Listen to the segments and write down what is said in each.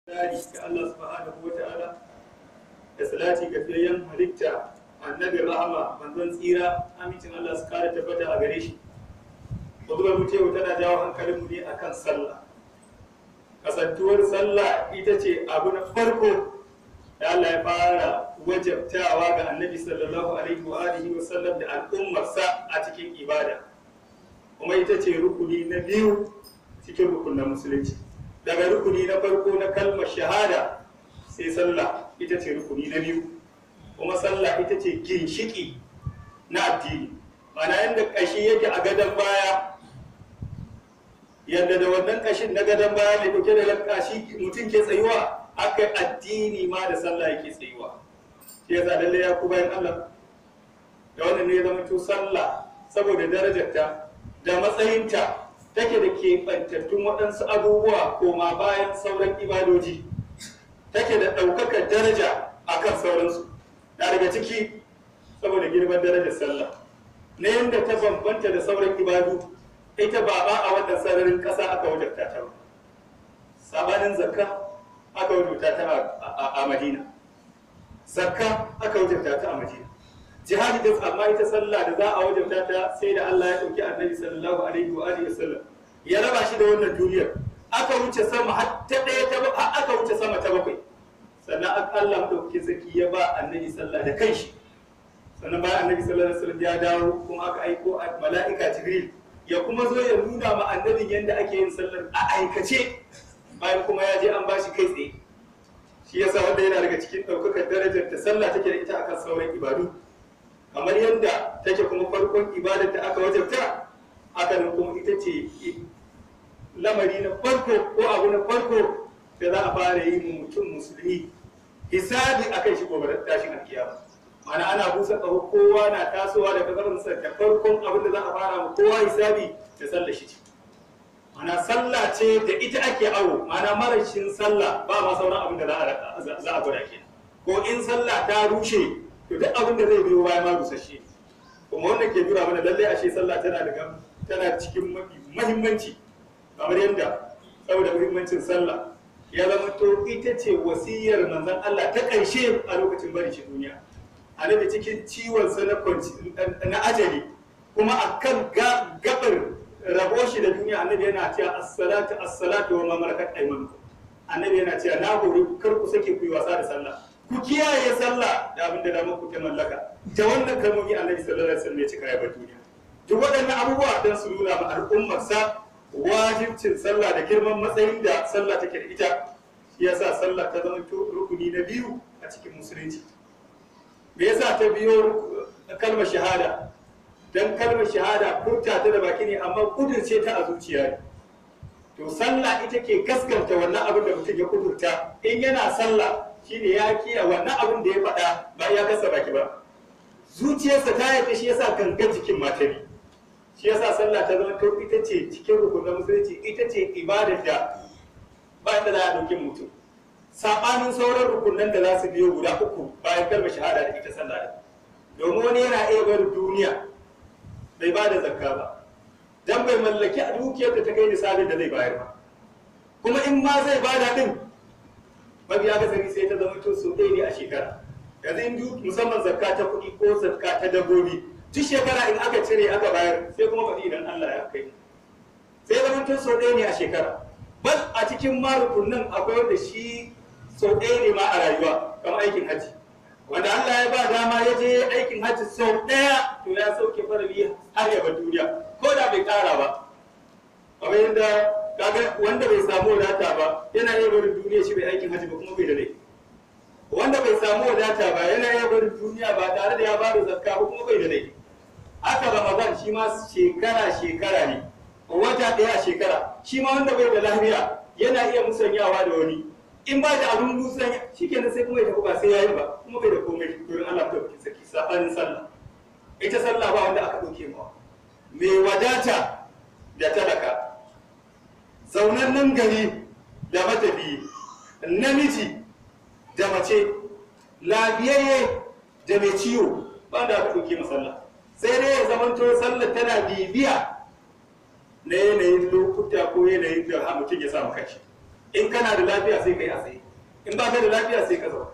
Tsari ga Allah subhanahu wa ta'ala da salati ga fiyayyen halitta annabin rahama manzon tsira, amincin Allah su kara tabbata a gare shi. Hudubar mu yau tana jawo hankalinmu ne akan sallah. Kasantuwar sallah ita ce abu na farko da Allah ya fara wajabtawa ga annabi sallallahu alaihi wa alihi wa sallam da al'ummarsa a cikin ibada, kuma ita ce rukuni na biyu cikin rukunin musulunci. Daga rukuni na farko na kalmar shahada sai sallah ita ce rukuni na biyu, kuma sallah ita ce ginshiki na addini. Mana yadda kashi yake a gadon baya, yadda da wannan kashin na gadon baya mai dauke da kashi mutum ke tsayuwa, haka addini ma da sallah yake tsayuwa. Shi yasa lalle ya ku bayan Allah, da wannan ne ya zama to sallah saboda darajarta da matsayinta take da keɓantattun waɗansu abubuwa koma bayan sauran ibadoji, take da ɗaukakar daraja a kan sauransu. Na daga ciki, saboda girman darajar sallah na yadda ta bambanta da sauran ibadu, ita ba ba a wannan sararin ƙasa aka wajabta ta ba. Sabanin zakka aka wajabta ta a Madina, zakka aka wajabta ta a Madina, jihadi da, amma ita sallah da za a wajabta ta sai da Allah ya ɗauki annabi sallallahu alaihi wa alihi wasallam ya raba shi da wannan duniyar, aka wuce sama har ta ɗaya ta har aka wuce sama ta bakwai, sannan Allah ɗauki saki ya ba annabi sallah da kanshi. Sannan bayan annabi sallallahu alaihi wasallam ya dawo kuma aka aiko mala'ika Jibril ya kuma zo ya nuna ma annabin yadda ake yin sallar a aikace, bayan kuma ya je an bashi kai tsaye. Shi yasa wanda yana daga cikin ɗaukakar darajar da sallah take da ita akan sauran ibadu, kamar yadda take kuma farkon ibadar da aka wajabta, haka nan kuma ita ce lamari na farko ko abu na farko da za a fara yi mu mutum musulmi hisabi akan shi gobe tashin alkiyama. Ma'ana ana busa ƙaho, kowa na tasowa daga kabarinsa, da farkon abin da za a fara ma kowa hisabi da sallah shi ce. Ma'ana sallah ce da ita ake awo, ma'ana marashin sallah ba ma sauran abin da za a gwada kenan. Ko in sallah ta rushe, to duk abin da zai biyo baya ma rusasshe. Kuma wannan ke nuna mana lallai ashe sallah tana daga tana cikin mafi muhimmanci, kamar yadda saboda muhimmancin sallah ya zama to ita ce wasiyar manzon Allah ta ƙarshe a lokacin bari shi duniya. Annabi cikin ciwon sa na ajali, kuma akan gabar rabo shi da duniya, annabi yana cewa as-salatu as-salatu wa ma malakat aymanukum. Annabi yana cewa na hori kar ku sake ku yi wasa da sallah, ku kiyaye sallah da abin da damar ku ta mallaka. Ta wannan kalmomi annabi sallallahu alaihi wasallam ya cika ya bar duniya. Duk waɗannan abubuwa don su nuna ma al'ummar sa wajibcin sallah da girman matsayin da sallah take da ita. Shi yasa sallah ta zama rukuni na biyu a cikin musulunci. Me yasa ta biyo kalmar shahada? Dan kalmar shahada furta ta da baki ne, amma kudurce ta a zuciya ne. To sallah ita ke gaskanta wannan abin da mutum ya kudurta. In yana sallah shine ya kiya wannan abin da ya faɗa, ba ya kasa baki ba, zuciyarsa ta yarda, shi yasa gangan jikin matari. Shi yasa sallah ta zama to ita ce cikin rukunin musulunci, ita ce ibadar da ba inda za a ɗauki mutum, saɓanin sauran rukunan da za su biyo guda uku bayan kalmar shahada da ita sallah da. Domin wani yana iya barin duniya bai ba da zakka ba, dan bai mallaki a dukiyar da ta kai nisabin da zai bayar ba, kuma in ma zai bada din, mafi akasari sai ta zama to sau ɗaya ne a shekara. Yanzu in musamman zakka ta kuɗi ko zakka ta dabbobi, duk shekara in aka cire aka bayar, sai kuma faɗi idan Allah ya kai, sai zama to sau ɗaya ne a shekara. Bal a cikin marukunan akwai wanda shi sau ɗaya ne ma a rayuwa, kamar aikin hajji, wanda Allah ya ba dama ya je aikin hajji sau ɗaya, to ya sauke farali har ya bar duniya ko da bai ƙara ba. Kamar yadda kaga wanda bai samu wadata ba yana iya barin duniya shi bai aikin hajji ba kuma bai da laifi. Wanda bai samu wadata ba yana iya barin duniya ba tare da ya ba da zakka ba kuma bai da laifi. Haka Ramadan shi ma shekara shekara ne, wata ɗaya a shekara. Shi ma wanda bai da lafiya yana iya musanyawa da wani, in ba da abin musanya shikenan sai kuma ya tafi ba sai yayi ba, kuma bai da komai gurin Allah ta baki saki. Sabanin sallah, ita sallah ba wanda aka ɗauke mawa, mai wadata da talaka, zaunannen gari da matafiyi, namiji da mace, lafiyayye da mai ciwo, ba da aka ɗauke masalla. Sai dai ya zamanto sallar tana bibiya na yanayin lokuta ko yanayin da mutum ya samu kanshi. In kana da lafiya sai kai a tsaye, in ba ka da lafiya sai ka zauna.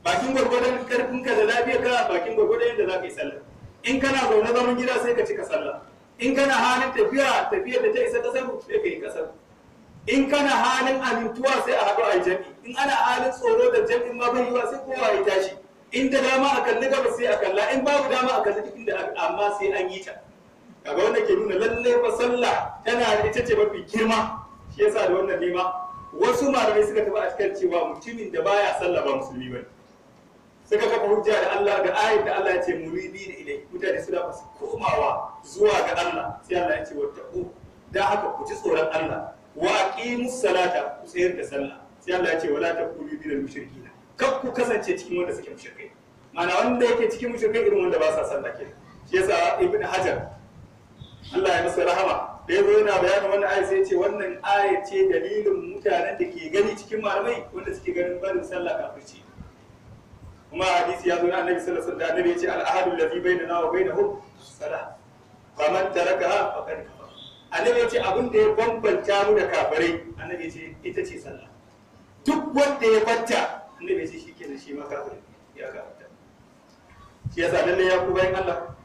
Bakin gwargwadon karfinka da lafiyar ka, bakin gwargwadon yadda za ka yi sallah. In kana zaune zaman gida sai ka cika sallah. In kana halin tafiya, tafiyar da ta isa kasar sai ka yi kasar. In kana halin amintuwa sai a haɗu a yi jami'i. In ana halin tsoro da jami'in ma bai yiwa sai kowa ya tashi. In da dama a kalli gaba sai a kalla, in babu dama a kalli duk inda, amma sai an yi ta. Kaga wanda ke nuna lalle fa sallah tana ita ce mafi girma. Shi yasa da wannan nema wasu malamai suka tafi a cikin cewa mutumin da baya sallah ba musulmi bane. Suka kafa hujja da Allah da ayat da Allah ya ce muribi da ilai, mutane suna masu komawa zuwa ga Allah. Sai Allah ya ce wattaqu, dan haka ku ji tsoron Allah, wa aqimus salata, ku tsayar da sallah. Sai Allah ya ce wala takunu minal mushrikina, kar ku kasance cikin wanda suke mushrikai. Ma'ana wanda yake cikin mushrikai irin wanda ba sa sallah kenan. Shi yasa Ibn Hajar Allah ya masa rahama da yazo yana bayanin wannan ayat sai ya ce wannan ayat ce dalilin mutanen da ke gani cikin malamai wanda suke ganin barin sallah kafirci. Kuma hadisi ya zo na Annabi sallallahu alaihi wasallam, Annabi ya ce al-ahadu allazi bainana wa bainahum salah faman tarakaha faqad kafara. Annabi ya ce abin da ya bambanta mu da kafirai, Annabi ya ce ita ce sallah. Duk wanda ya batta, Annabi ya ce shikenan shi ma kafiri ya kafirta. Shi yasa lalle ya ku bayan Allah,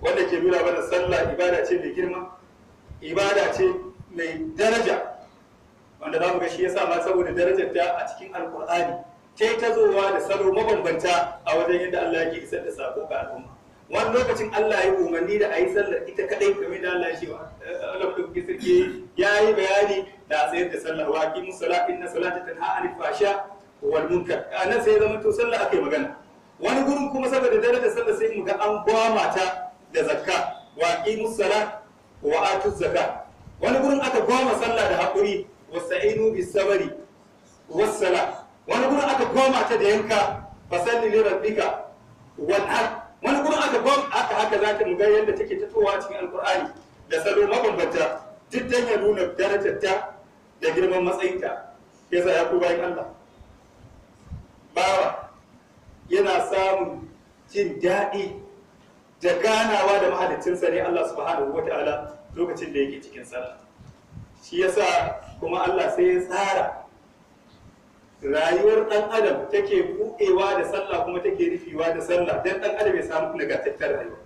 wanda ke nuna mana sallah ibada ce mai girma, ibada ce mai daraja, wanda za mu ga shi yasa ma saboda darajar ta a cikin Alkur'ani ta ta zowa da salo mabambanta a wajen yadda Allah yake isar da sako ga al'umma. Wani lokacin Allah ya umarni da a yi sallar ita kadai, kamar da Allah ya ce Allah da kuke sarki ya yi bayani da a tsayar da sallah, wa aqimu salata inna salata tanha anil fasha wal munkar. Anan sai ya zama to sallah akai magana. Wani gurin kuma saboda darajar sallah sai mu ga an gwama ta da zakka, wa aqimu salat wa atu zakka. Wani gurin aka gwama sallah da hakuri, wasta'inu bis sabri was salat. Wani gurin aka goma ta da yanka, fasalli li rabbika wanhar. Wani gurin aka goma aka haka za ta muga yadda take fitowa a cikin Alkur'ani da salo mabambanta, duk dan ya nuna darajarta da girman matsayinta. Yasa ya ku bayan Allah, bawa yana samun jin daɗi da ganawa da mahaliccinsa ne Allah subhanahu wata'ala lokacin da yake cikin sallah. Shi yasa kuma Allah sai ya tsara rayuwar ɗan adam take buɗewa da sallah kuma take rufewa da sallah, dan ɗan adam ya samu nagartaccen rayuwa.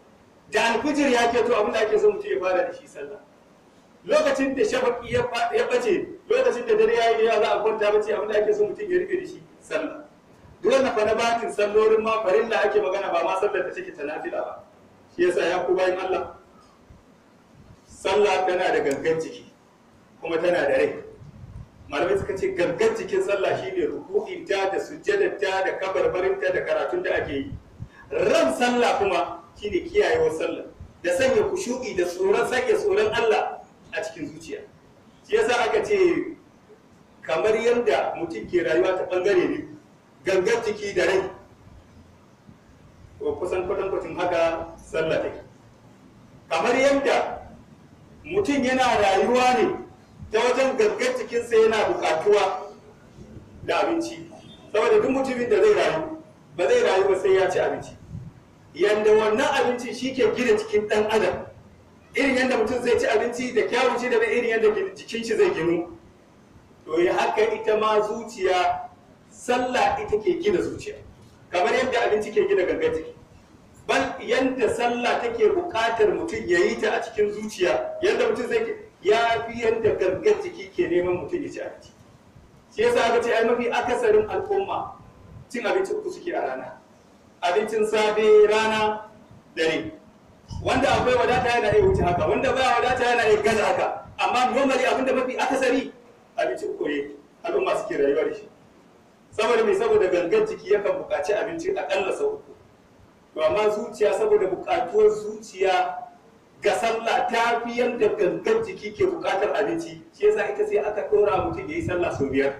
Da alfijir ya keto, abin da ake so mutum ya fara da shi sallah. Lokacin da shafaqi ya bace, lokacin da dare ya yi za a kwanta bace, abin da ake so mutum ya rufe da shi sallah. Duk wannan fa na batin sallolin ma farilla ake magana, ba ma sallar da take ta nafila ba. Shi yasa ya ku bayan Allah, sallah tana da gangan jiki kuma tana da rai. Malamai suka ce gangan cikin sallah shine ruku'inta da sujjadarta da kabarbarinta da karatun da ake yi. Ran sallah kuma shine kiyayewar sallah da sanya kushu'i da tsoron sanya tsoron Allah a cikin zuciya. Shi yasa aka ce kamar yadda mutum ke rayuwa ta bangare ne, gangan jiki da rai, ko kusan kwatankwacin haka sallah take. Kamar yadda mutum yana rayuwa ne ta wajen gangan cikinsa yana bukatuwa da abinci, saboda duk mutumin da zai rayu ba zai rayu ba sai ya ci abinci. Yanda wannan abinci shi ke gina cikin ɗan adam, irin yadda mutum zai ci abinci da kyawun shi da irin yadda jikin shi zai ginu, to ya haka ita ma zuciya, sallah ita ke gina zuciya kamar yadda abinci ke gina gangan jiki. Bal yadda sallah take bukatar mutum ya yi ta a cikin zuciya, yadda mutum zai ya fi yadda gangan jiki ke neman mutum ya ci abinci. Shi yasa aka ce ai mafi akasarin al'umma cin abinci uku suke a rana: abincin safe, rana, dare. Wanda akwai wadata yana iya wuce haka, wanda baya wadata yana iya gaza haka, amma normally abinda mafi akasari abinci uku ne al'umma suke rayuwa da shi. Saboda mai? Saboda gangan jiki yakan buƙaci abinci aƙalla sau uku. To amma zuciya, saboda buƙatuwar zuciya ga sallah ta fi yadda gangan jiki ke buƙatar abinci, shi yasa ita sai aka ɗora mutum ya yi sallah sau 5.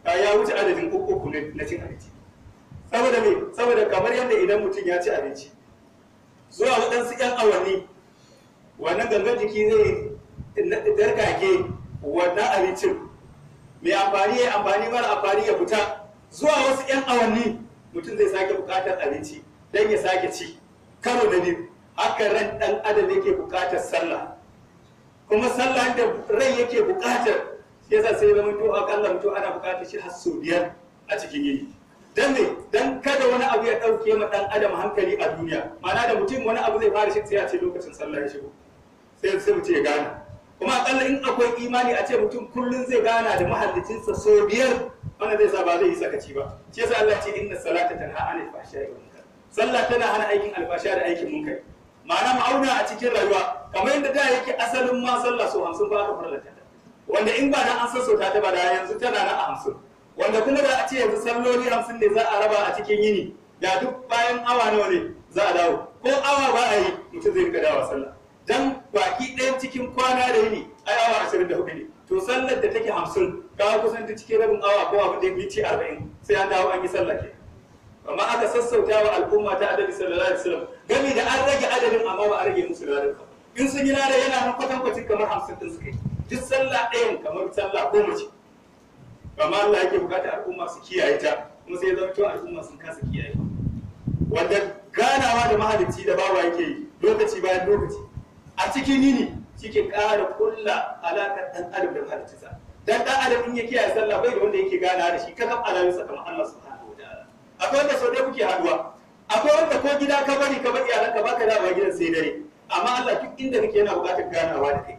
Ya wuce adadin uku uku na cin abinci. Saboda me? Saboda kamar yadda idan mutum ya ci abinci zuwa waɗansu 'yan awanni, wannan gangan jiki zai darkake wannan abincin, mai amfani ya amfani, mara amfani ya fita. Zuwa wasu 'yan awanni mutum zai sake buƙatar abinci don ya sake ci karo na biyu. Haka ran ɗan adam yake buƙatar sallah, kuma sallah da rai yake buƙatar Shi yasa sai zama to akalla mutum ana buƙatar shi har sau 5 a cikin yini. Dan me? Dan kada wani abu ya ɗauke ma ɗan adam hankali a duniya. Ma'ana da mutum wani abu zai fara shi sai a ce lokacin sallah ya shigo, sai mutum ya gane. Kuma akalla in akwai imani a ce mutum kullum zai gana da mahallicinsa sau 5, wannan zai sa ba zai yi sakaci ba. Shi yasa Allah ce inna salata tanha anil fahsha'i wal munkar. Sallah tana hana aikin alfasha da aikin munkari. Ma'ana ma'auna a cikin rayuwa kamar yadda da yake asalin ma sallah sau 50 ba aka farlanta ta, wanda in ba na an sassauta ta ba da yanzu tana na a 50, wanda kuma da a ce yanzu salloli 50 ne za a raba a cikin yini, da duk bayan awa nawa ne za a dawo, ko awa ba a yi mutum zai rika dawa sallah. Dan baki ɗayan cikin kwana da yini ai awa 24 ne, to sallar da take 50 ka kusan ta cikin rabin awa ko abin da ya minti 40 sai an dawo an yi sallah ke. Amma aka sassauta wa al'umma ta adadi sallallahu alaihi wasallam gami da an rage adadin amma ba a rage musu ladan ba. In sun yi ladan yana nan kwatankwacin kamar 50 din suka yi, duk sallah ɗayan kamar sallah 10 ce. Amma Allah yake bukata al'umma su kiyaye ta, kuma sai ya zama al'umma sun kasa kiyaye. Wanda ganawa da mahalicci da bawa yake yi lokaci bayan lokaci a cikin yini shike ƙara kulla alaƙar ɗan adam da mahaliccinsa. Dan ɗan adam in ya kiyaye sallah bai da wanda yake ganawa da shi kakaf alaminsa kamar Allah subhanahu wa ta'ala. Akwai wanda sau ɗaya kuke haɗuwa, akwai wanda ko gida ka bari ka bar iyalanka baka dawowa gidan sai dare, amma Allah duk inda kake yana buƙatar ganawa da kai.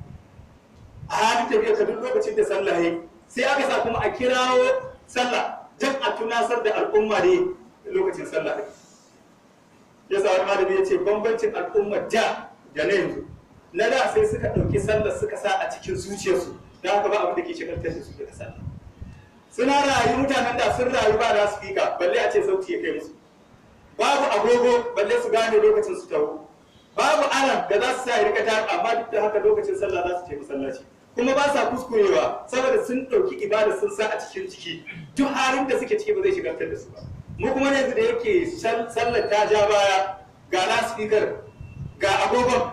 A halin tafiyar ka duk lokacin da sallah yayi sai aka sa kuma a kirawo sallah dan a tunasar da al'umma ne lokacin sallah ɗin. Yasa wani malami ya ce bambancin al'umma da da na yanzu, na da sai suka ɗauki sallar suka sa a cikin zuciyarsu, da haka ba abin da ke shagaltar da su daga sallah. Suna rayu mutanen da sun rayu ba da speaker balle a ce sauti ya kai musu, babu agogo balle su gane lokacin su taho, babu alam da za su sa ya rika ta, amma duk da haka lokacin sallah za su je masallaci kuma ba sa kuskurewa saboda sun ɗauki ibada sun sa a cikin ciki, duk halin da suke ciki ba zai shigaltar da su ba. Mu kuma yanzu da yake sallar ta ja baya, ga loudspeaker ga agogon,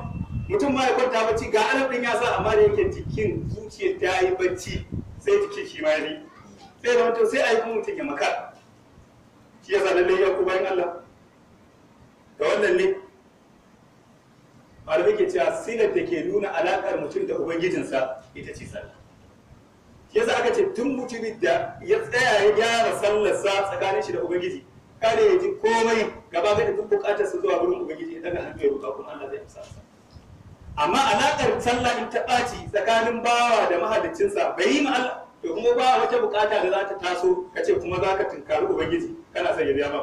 mutum ma ya kwanta bacci ga alam ɗin ya sa, amma da yake jikin zuciyar ta yi bacci sai jikin shi ma ya bi, sai da mutum sai a yi kuma mutum ya makara. Shi yasa lallai ya ku bayan Allah da wannan ne malamai ke cewa silar da ke nuna alaƙar mutum da ubangijinsa ita ce sallah. Shi yasa aka ce tun mutumin da ya tsaya ya gyara sallarsa tsakanin shi da ubangiji, kada ya ji komai gaba da duk buƙatarsa zuwa wurin ubangiji ya daga hannu ya roƙa kuma Allah zai amsa masa. Amma alaƙar sallah in ta ɓaci tsakanin bawa da mahaliccinsa bai yi ma Allah, to kuma ba wata buƙata da za ta taso ka ce kuma za ka tunkari ubangiji kana son ya biya ma.